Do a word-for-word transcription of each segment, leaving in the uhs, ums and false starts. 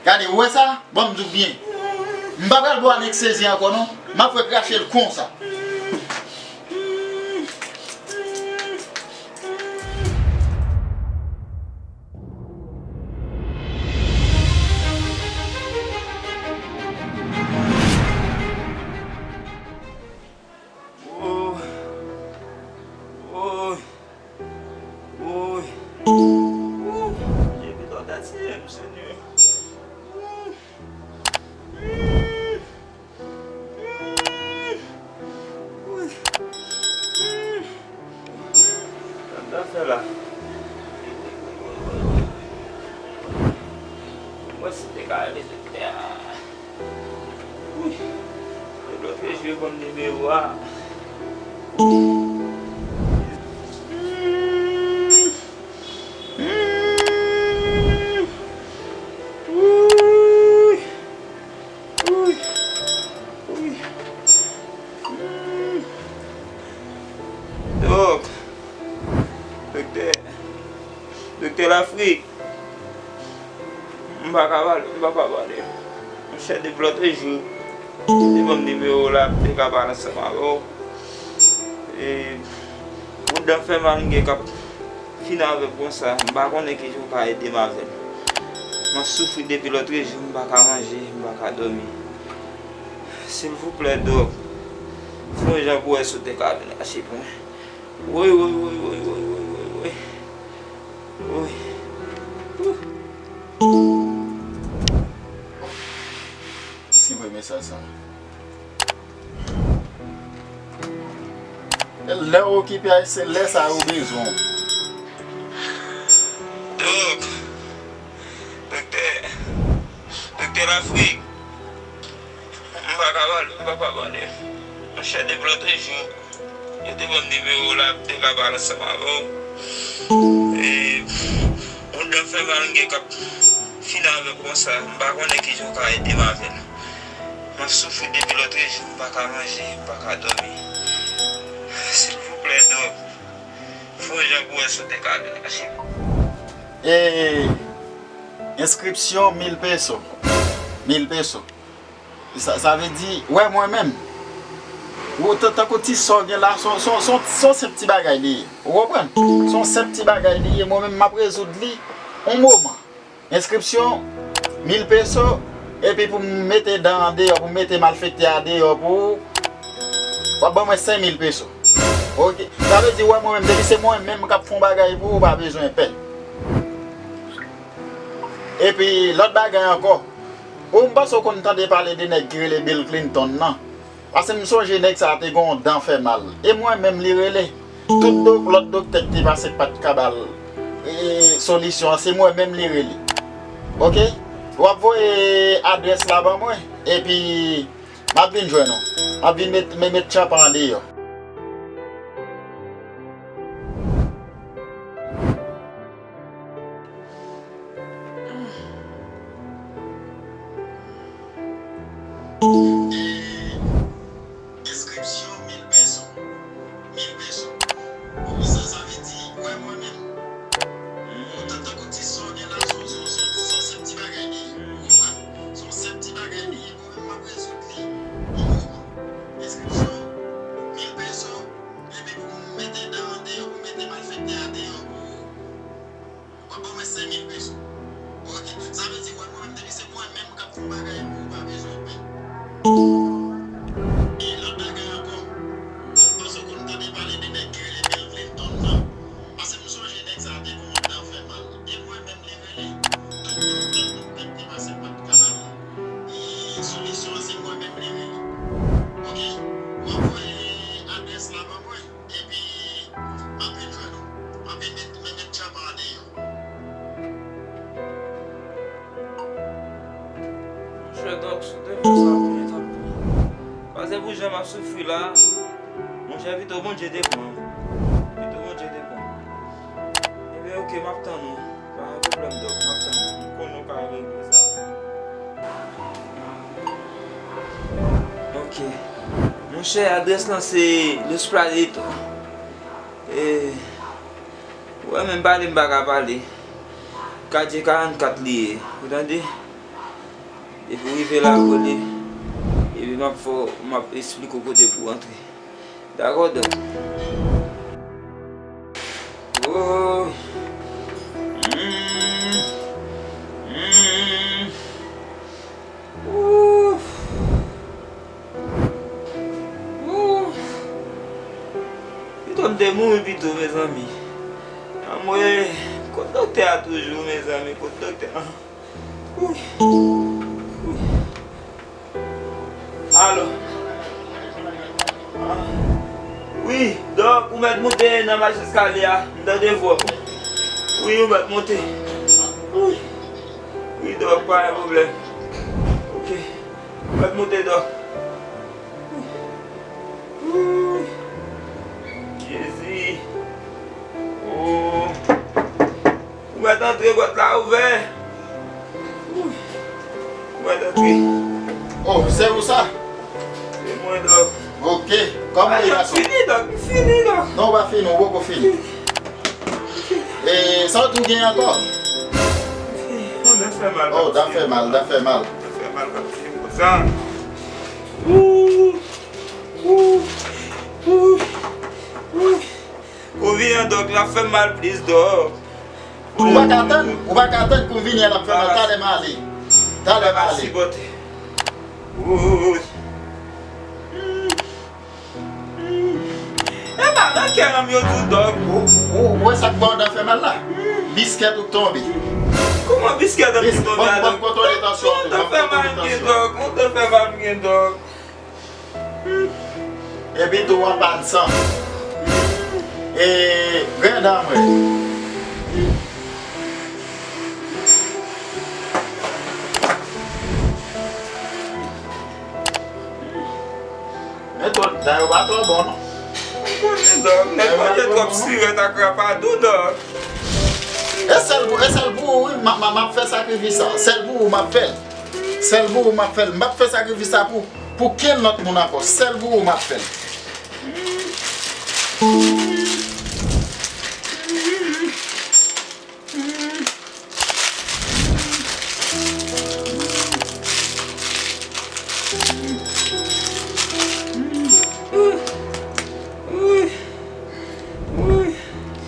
Gade, ou wè sa? Ban m di w byen. M pa pral ba w aneksezi ankò non. M ap fè krache l konsa. Woy. Woy. Woy. Woy. Bondye, pito w ta tiye m, Senyè. Woy. Woy. Sa m ta fè la? Mwen si te ka rele doktè a. Wi. Yo bloke je ban m nimewo a. Wi. Wi. Wi. Dok. Doktè. Doktè Lafrik. M pa ka pale, m pa ka pale. Monchè, depi lòt jou, li te ban m nimewo w la, m te ka pale ansanm avè w. E, yon dan fè mal m gen k ap fini avè m konsa, m pa konnen kijan w ka ede m avè l. M ap soufri depi lòt jou, m pa ka manje, m pa ka dòmi. Silvouplè, dòk, fè yon jan pou wè si w te ka vin rache pou mwen. Woy, woy, woy, woy, woy, woy, woy, woy. Woy. Ou si voye mesaj sa. Lè w okipe a, se lè sa yo bezwen w. Dok, doktè, doktè Lafrik. M pa ka pale, m pa ka pale. Monchè, depi lòt jou, yo te ban m nimewo w la, m te ka pale ansanm avè w. E, yon dan fè mal m gen k ap fini avè m konsa, m pa konnen kijan w ka ede m avè l. M ap soufri depi lòt jou, m pa ka manje, m pa ka dòmi. Silvouplè, dòk, fè yon jan pou wè si w te ka vin rache m. E, enskripsyon, mil peso. Mil peso. Sa, sa vle di, wè mwen menm. Ou tan-, tankou ti sa w gen la, se yon, se yon, se yon, se yon senp ti bagay li ye. Ou konprann? Se yon senp ti bagay li ye, mwen menm m ap rezoud li yon moman. Enskripsyon, mil peso, epi pou m mete dan an deyò, pou m mete malfektè a deyò pou ou, w ap ban mwen senk mil peso. Oke? Sa vle di, wè mwen menm, depi se mwen menm k ap fè yon bagay pou ou, ou pa bezwen pè. Epi, lòt bagay ankò, ou m panse w konn tande pale de nèg ki rele Bill Clinton nan? Paske m sonje nèg sa a te gen yon dan fè mal. E mwen menm li rele. Tout dok-, lòt doktè ki te pase k pa t ka ba l, e, solisyon an, se mwen menm li rele. Oke? W ap voye adrès la ban mwen, epi m ap vin jwenn ou. M ap vin met, met, met tyanpan an deyò. Enskripsyon, mil peso. Mil peso. Ou sa, sa vle di, wè mwen menm. Ou tan-, tankou ti sa w gen la, se yon, se yon, se yon, se yon senp ti bagay li ye. Ou konprann? Se yon senp ti bagay li ye. Mwen menm, m ap rezoud li. Yon moman. Enskripsyon, mil peso. Epi pou m mete dan an deyò, pou m mete malfektè a deyò, pou w ap ban mwen senk mil peso. Oke, sa vle di, wè, mwen menm, depi se mwen menm k ap fè yon bagay pou ou, pa bezwen pè. E lòt bagay ankò, ou panse w konn tande pale de nèg ki rele Bill Clinton nan? Paske m sonje nèg sa a te gen yon dan fè mal. E mwen menm li rele. Tout moun, tout moun, nèg ki pase pa t ka ba m, e, solisyon an, se mwen menm li rele. Oke? W ap voye adrès la ban mwen. Epi, m ap vin jwenn ou. M ap vin met, met, met tyanpan an deyò. Monchè, dòk, si w te fè sa pou mwen, tanpri. Pase pou jan m ap soufri la, monchè, pito Bondye te pran. Pito Bondye te pran. Ebyen, oke, m ap tann ou. Pa gen pwoblèm, dòk. M ap tann ou. M konnen w ka regle sa. Oke. Monchè, adrès lan se Los Platitos. E, ou wè, menm pale m pa ka pale. Katye karannkat li ye. Ou tande? Depi w rive la, rele. Epi m ap fè w, m ap esplike w kote pou w antre. Dakò, dòk? Oh. Mm. Mm. Ouf. Ouf. Pito m te mouri pito, mezanmi. Anmwe, kot doktè a toujou, mezanmi? Kot doktè a? Wi. Wi. Alo. Ah. Wi, dòk, ou mèt moute nan mach eskalye a. M tande vwa w. Wi, ou mèt moute. Wi. Wi, dòk, pa gen pwoblèm. Ok. Ou mèt moute, dòk. Wi. Jezi. Oh. Ou mèt antre, pòt la ouvè. Wi. Ou mèt antre. Oh, se ou sa? Se mwen, dòk. Ok. Kòman w ye, gason? Fini, dòk. Fini, dòk. Non, ou pa fini, ou poko fini. E sa w tou gen ankò? Fini. Oh, dan fè mal. Oh, dan fè mal, dan fè mal. Dan fè mal, kòm si konsa. Ooh. Ooh. Ooh. Ooh. Konvini an, dòk, l ap fè m mal plis, dòk. Ou pa ka tann, ou pa ka tann konvini an ap fè mal, talè m ale. Talè m ale. Sipote. Woy. E pa nan kè an m yo tou, dòk. Ou, ou, ou wè sa k ba w dan fè mal la? Biskèt ou k tonbe. Kòman biskèt an m tonbe a, dòk? Ban m kontwole tansyon an pou, ban m kontwole tansyon an. Yon dan fè mal m gen, dòk. Yon dan fè mal m gen, dòk. Epi tou w ap al san. E, grenn dan mwen. Men tout dan yo pa twò bon, non. M konnen, dòk. Nèg manje twòp sirèt ak rapadou, dòk. E sèl pou, e sèl pou ou, wi, m ap, m ap, m ap fè sakrifis sa. Sèl pou ou, m ap fè l. Sèl pou ou m ap fè l. M p ap fè sakrifis sa pou, pou kenn lòt moun ankò. Sèl pou ou m ap fè l.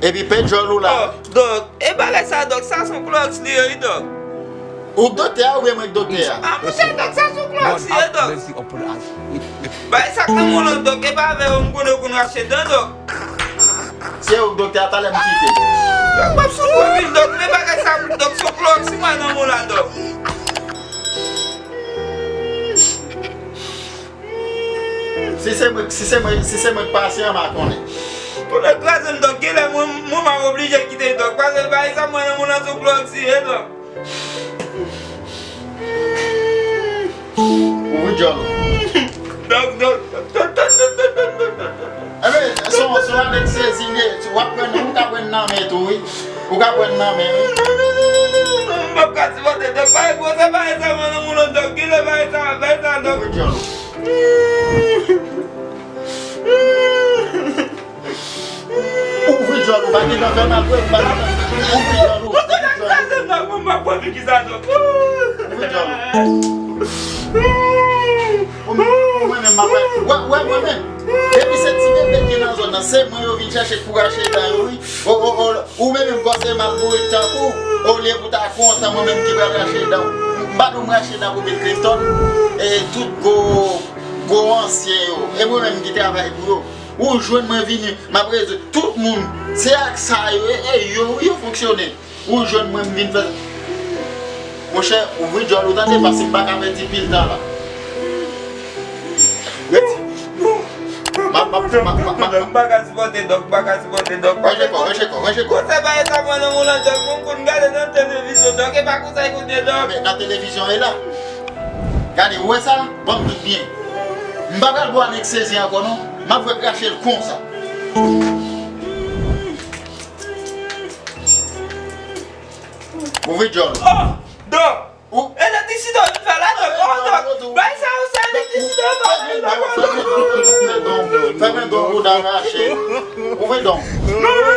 Epi pe djòl ou la. Oh, dòk. E bagay sa, dòk, sa se yon klòks li ye, wi, dòk. Ou k doktè a oubyen mwen k doktè a? A, monchè, dòk, sa se yon klòks li ye, dòk. Bay sa k nan men w lan, dòk, e pa avè yo m konnen yo konn rache dan, dòk. Se ou k doktè a, talè m kite. Dòk, m ap soufri anpil, dòk, men bagay sa, dòk, se yon klòks li mwen nan men w la, dòk. Si se mwen, si se mwen, si se mwen k pasyan an, m a konnen. Pou nèg kraze m, dòk, genlè mwen, mwen m ap oblije kite, dòk, paske bagay sa mwen nan moun nan sou klòks li ye, dòk. Ouvri djòl ou. Dòk, dòk, dòk, dòk. Enben, se yon, se yon anestezi li ye. W ap pran, ou ka pran nan men tou, wi. Ou ka pran nan men, wi. Non, non, non, non, non, non, non, m p ap ka sipòte, dòk, pa egwose bagay sa mwen nan moun nan, dòk, genlè bagay sa, bagay sa, dòk. Ouvri djòl ou. Ouvri djòl ou, pa gen dan fè mal vre, pa gen dan. Ouvri djòl ou. Ouvri djòl ou. Ouvri djòl ou. Ou, ou mwen menm, m ap wè. Wè, wè, mwen menm. Depi se ti bebe ki nan zòn nan, se mwen yo vin chèche pou rache dan yo, wi. O, o, o, ou menm menm kò se mal bourik tankou, olye pou ta kontan, mwen menm ki pral rache dan. M pa dwe m rache dan pou Bill Clinton. E tout gwo, gwo ansyen yo. E mwen menm ki travay pou yo. Ou jwenn mwen vini, m ap rezoud. Tout moun, se ak sa yo, e, e yo, wi, yo fonksyone. Ou jwenn mwen, m vin fè. Monchè, ouvri djòl ou tande, paske m pa ka pèdi pil tan la. Rete. M ap, m ap, m ap, m ap, m ap. M pa ka sipòte, dòk, m pa ka sipòte, dòk. Range kò, range kò, range kò. Konsa bagay sa mwen nan moun lan, dòk, mwen konn gade nan televizyon, dòk, e pa konsa e konn ye, dòk. Men nan televizyon e la. Gade, ou wè sa? Ban m tout byen. M pa pral ba w aneksezi ankò, non. M ap fè krache l konsa. Ouvri djòl. Oh, dòk. Elektrisite w vin fè la, dòk. Oh, dòk. Bay sa, ou se elektrisite w fè la, dòk. Fèmen don, fèmen don, fèmen don, ou dan rache. Ouvri don. Non, non,